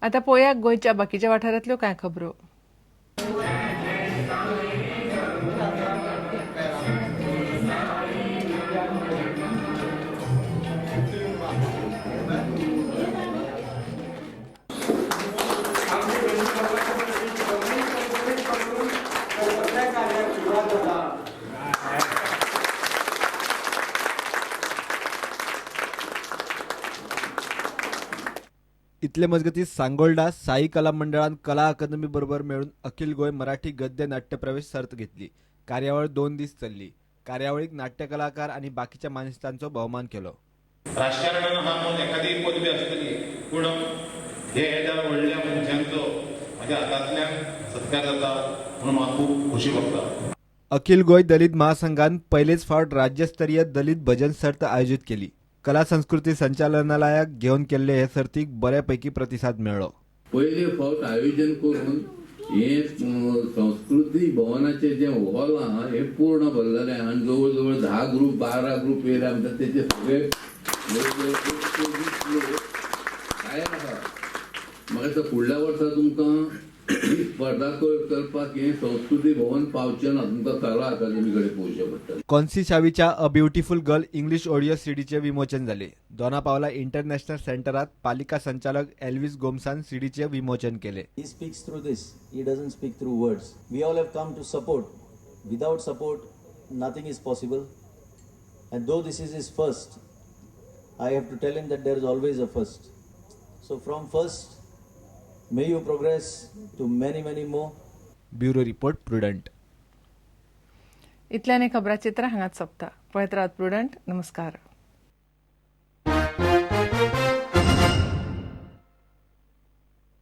आतां पळोवया गोंयच्या बाकीच्या वाठारांतल्यो कांय खबरो. इतले मजगती सांगोल्डा साई कला मंडळान कला अकादमी बरोबर मेळून अखिल गोंय मराठी गद्य नाट्यप्रवेश सर्त घेतली. कार्यावळ 2 दीस चल्ली. कार्यावळीक नाट्य कलाकार आणि बाकीच्या मानेस्तांचो भोवमान केलो. राजकारणान हा म्हणून एखादी पदवी आसतली, पूण हे ज्या व्हडल्या मनशांचो म्हाज्या हातांतल्यान सत्कार जाता म्हणून म्हाका खूब खोशी भोगता. अखिल गोंय दलित महासंघान पयलेच फावट राज्यस्तरीय दलित भजन सर्त आयोजित केली. कला संस्कृती संचालनालयाक घेवन केल्ले हे सर्तीक बऱ्यापैकी प्रतिसाद मेळ्ळो. पयले फावट आयोजन करून हे संस्कृती भवनाचे जे हॉल आहा हे पूर्ण भरलेले आहा आनी जवळ जवळ 10 ग्रुप 12 ग्रुप येयले म्हणटा तेचे सगळे जवळ जवळ 120 लोक तयार आहा. म्हाका दिसता फुडल्या वर्सा तुमकां ही स्पर्धा करपाक हे संस्कृती भवन पावचें ना, तुमकां कला अकादमी कडेन पळोवचें पडटलें. कॉन्सी शावीच्या a beautiful girl English audio सीडीचे विमोचन जाले. दोना पावला इंटरनॅशनल सेंटरात पालिका संचालक एल्विस गोम्सान सीडीचे विमोचन केले. He speaks through this. He doesn't speak through words. We all have come to support. Without support, nothing is possible. And though this is his first, I have to tell him that there is always a first. So from first, may you progress to many, many more. Bureau report, Prudent. इतल्यान खबराचित्र हांगाच सोंपता. पळयत रावात prudent. नमस्कार.